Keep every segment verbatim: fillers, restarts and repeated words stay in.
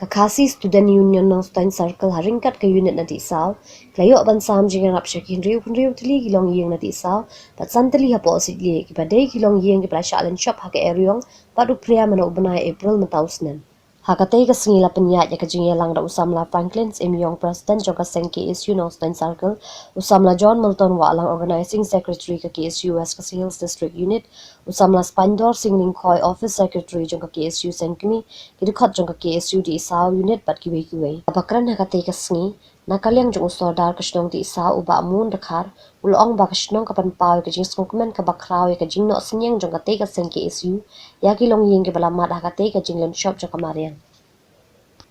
Ka Khasi Student Union Nongstoiñ Circle ha ryngkat ka unit na Dihsaw, ki la ïoh ban sam jingïarap sha ki hynriew hynriew tylli ki longïing na Dihsaw bad san tylli hapoh Sitlieh, kiba dei ki longïing kiba la shah lynshop ha ka eriong bad u phria mynta u bnai April mynta u snem. Ha katei ka sngi la pynïaid ïa ka jingïalang da u samla Franklin Syiemlieh, President jong ka seng K S U Nongstoiñ Circle, u samla John Milton Wahlang, Organizing Secretary ka K S U West Khasi Hills District Unit, u samla Spandor Singh Lyngkhoi, Office Secretary jong ka K S U Sengkmie, ki dkhot jong ka K S U Dihsaw Unit bad kiwei kiwei. Haba kren ha katei ka sngi, na ka liang jong u Sordar ka shnong Dihsaw, u Bah Mun Dkhar, u la ong ba ka shnong ka pynpaw ïa ka jingsngewkmen kaba khraw ïa ka jingnoh synñiang jong katei ka seng K S U ïa ki longïing kiba la mad ha katei ka jinglynshop jong ka mariang.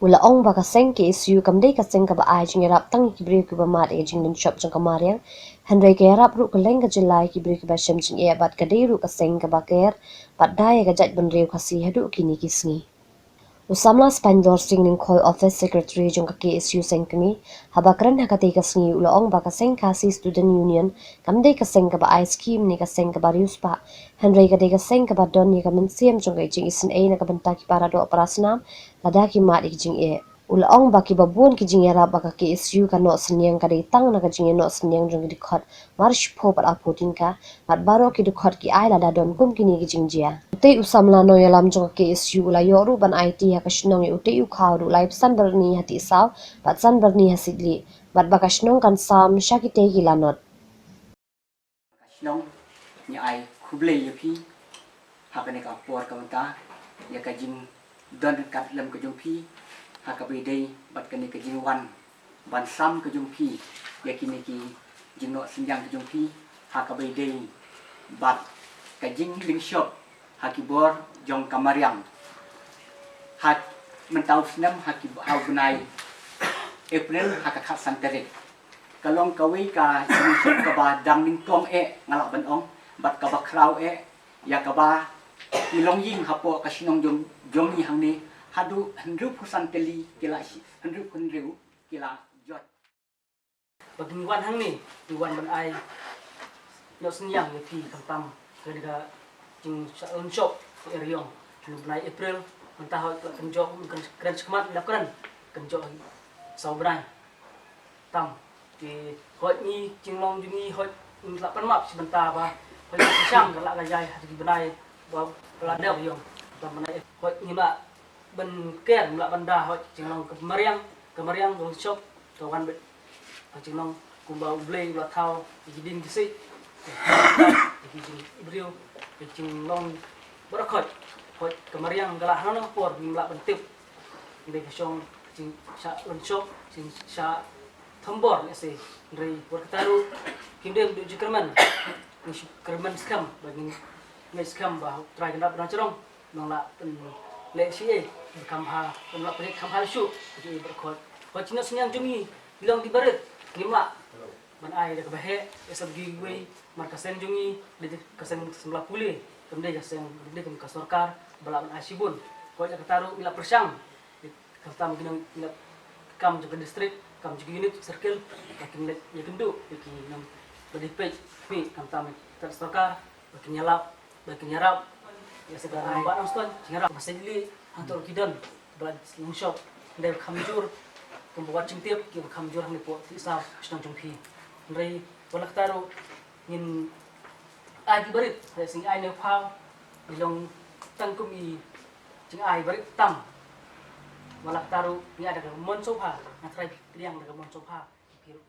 U la ong ba ka seng K S U kam dei ka seng kaba ai jingïarap tang ïa ki briew kiba mad ïa ka jinglynshop jong ka mariang, hynrei ka ïarap ruh kylleng ka jylla ïa ki briew kiba shem jingeh bad ka dei ruh ka seng kaba ker bad da ïa ka jaitbynriew Khasi haduh kine ki sngi. U samla Spandor Singh Lyngkhoi, Office Secretary jong ka K S U Sengkmie, haba kren ha katei ka sngi, u la ong ba ka seng Khasi Student Union kam dei ka seng kaba ai skim ne ka seng kaba riewspah, hynrei ka dei ka seng kaba don ïa ka mynsiem jong ka jingisynei na ka bynta ki para doh para snam lada ki mad ïa ki jingeh. U la ong ba kiba bun ki jingïarap ba ka K S U ka noh synñiang ka dei tang na ka jingïanoh synñiang jong ki dkhot mar shiphew bad arphew tyngka, bad baroh ki dkhot ki ai lada don kum kine ki jingjia. Utei u samla nongïalam jong ka K S U u la ïoh ruh ban aiti ha ka shnong ïa utei u khaw ruh, laiphew san byrni ha Dihsaw bad san byrni ha Sitlieh, bad ba ka shnong kan sam sha kitei ki lanot. Ka shnong, ngi ai khublei ïa phi ha kane ka por ka mynta ïa ka jingdon ryngkat lem ka jong phi ha kaba ïadei bad kane ka jingwan ban sam ka jong phi ïa kine ki jingnoh synñiang ka jong phi ha kaba ïadei bad ka jinglynshop ha ki bor jong ka mariang ha mynta u snem ha ki, ha u bnai April ha ka khatsan tarik. Ka long kawei ka jingshong kaba dang nyngkong eh nga lah ban ong, bad kaba khraw eh, ïa kaba ki longïing hapoh ka shnong jong, jong ngi hangne haduh hynriewphew san tylli ki la shi-, hynriewphew hynriew ki la jot. Ba ngin wan hangne, ngin wan ban ai noh synñiang ïa phi khamtam kane ka jingshah lynshop ka eriong ha u bnai April, mynta hoi ka la kynjoh, kren, kren shakhmat la kren kynjoh saw bnai. Tam, te hoi ngi jinglong jong ngi hoi ngi la pynmap shi bynta ba hoi ngi shang ka la ka jai ha ki bnai ba la dep eriong. Tam bnai hoi ngi la ban ker, ngi la ban da hoi jinglong ka mariang, ka mariang ka lynshop ka wan bad ka jinglong kumba U Blei u la thaw ïa ki dieng ki siej, ïa ki jingbriew, ïa ki jinglong baroh khoit. Hoi ka mariang ka la hangno por ngim lah ban tip. Hynrei ka shong jingshah lynshop, jingshah thombor lehse. Hynrei wat kata ruh kim dei duh jingkyrmen. Ngi shu kyrmen skhem ba ngin ngeit skhem ba U Trai Kynrad Nongshong Jrong nong lah pynleh shi ei, kham bha, nong lah pynleh kham bha shuh, ki ei baroh khoit. Ba jingnoh synñiang jong ngi, ki long ki barit, ngim lah ban ai da kaba heh, ïa sab kiwei, mar ka seng jong ngi, dei ka seng samla pule, kam dei ka seng, kam dei ka sorkar ba lah ban ai shibun. Hoi ïa kata ruh ngi la pyrshang, khamtam ki nong, ngi la kam jong ka district, kam jong ka unit, circle, ba kin leit ïakynduh ïa ki nong ba dei peit, peit khamtam ka sorkar ba kin ïalap, ba kin ïarap ïa sa ka rangbah Nongstoiñ, kin ïarap ba sa jli hangto ki don ba la lynshop, hynrei kham jur kumba wat jingtip, kiba kham jur hangne hapoh Dihsaw, shnong jong phi. Hynrei wat la kata ruh ngin ai ki barit, hynrei sa ngi ai ne phaw, ngi long tang kum i jingai barit tam. Wat la kata ruh ngi ai da ka mon sngewbha, nga trai pdiang da ka mon sngewbha. Ki ruh